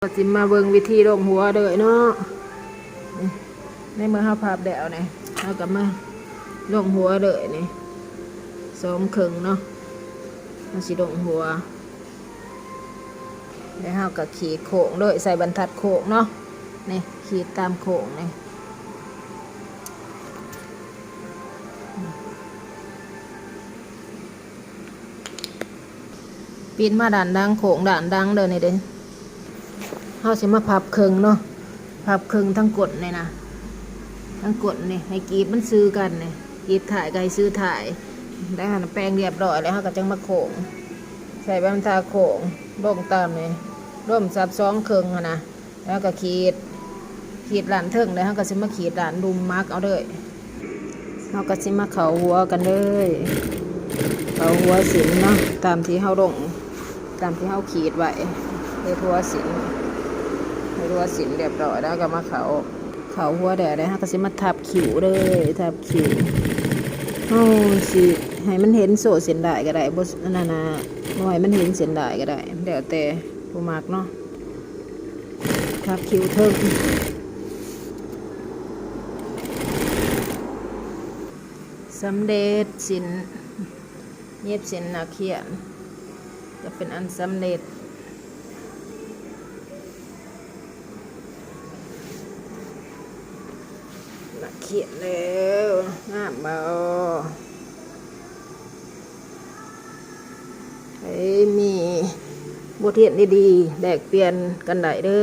ກໍຊິມາເບິ່ງວິທີລົງຫົວເດີເນາະ. ໃນເມື່ອເຮົາພັບແລ້ວນີ້ ເຮົາກໍມາລົງຫົວເດີນີ້ ສອງເຄິ່ງເນາະ. ເຮົາຊິລົງຫົວ ແລ້ວເຮົາກໍຂີດໂຄ້ງເລີຍ ໃສ່ບັນທັດໂຄ້ງເນາະ. ນີ້ ຂີດຕາມໂຄ້ງນີ້. ປິ່ນມາດ້ານຫຼັງ ໂຄ້ງດ້ານຫຼັງເດີນີ້ເດ້. ເຮົາຊິມາພັບເຄິ່ງເນາະ ພັບເຄິ່ງທັງກົ້ນນີ້ນະ ທັງກົ້ນນີ້ ໃຫ້ກີບມັນຊື່ກັນນີ້ ກີບທ້າຍກໍໃຫ້ຊື່ທ້າຍ. ໄດ້ຫັ້ນແປງຮຽບຮ້ອຍແລ້ວ ເຮົາກໍຈັ່ງມາໂຄ້ງ ໃສ່ບັນທັດໂຄ້ງລົງຕາມນີ້ ລວມສັບສອງເຄິ່ງຫັ້ນນະ. ແລ້ວກໍຂີດ ຂີດດ້ານເທິງ ແລ້ວເຮົາກໍຊິມາຂີດດ້ານລຸ່ມ ໝັກເອົາເລີຍ. ເຮົາກໍຊິມາເຂົ້າຫົວກັນເລີຍ ເຂົ້າຫົວສິ້ນເນາະ ຕາມທີ່ເຮົາລົງ ຕາມທີ່ເຮົາຂີດໄວ້ ເຮັດຫົວສິ້ນ ເຮັດຫົວສິ້ນຮຽບຮ້ອຍແລ້ວ ເຮົາກໍມາເຂົ້າ ເຂົ້າຫົວແລ້ວ ເຮົາກໍຊິມາທັບຄິ້ວເລີຍ ທັບຄິ້ວ. ເຮົາຊິໃຫ້ມັນເຫັນໂສ້ເສັ້ນດ້າຍກໍໄດ້ ບໍ່ ອັນນັ້ນນະ ບໍ່ໃຫ້ມັນເຫັນເສັ້ນດ້າຍກໍໄດ້ ແລ້ວແຕ່ຜູ້ມັກເນາະ. ທັບຄິ້ວເທິງ ສຳເລັດສິ້ນ ເຢັບເສັ້ນນັກຮຽນ ກໍເປັນອັນສຳເລັດ. ນັກຮຽນແລ້ວ ງາມບໍ່? ໃຜມີບົດຮຽນດີໆ ແລກປ່ຽນກັນໄດ້ເດີ.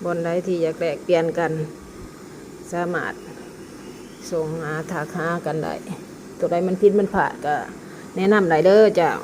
ບ່ອນໃດທີ່ຢາກແລກປ່ຽນກັນ ສາມາດສົ່ງຫາ ທັກຫາກັນໄດ້. ໂຕໃດມັນຜິດມັນພາດກໍແນະນຳໄດ້ເດີເຈົ້າ.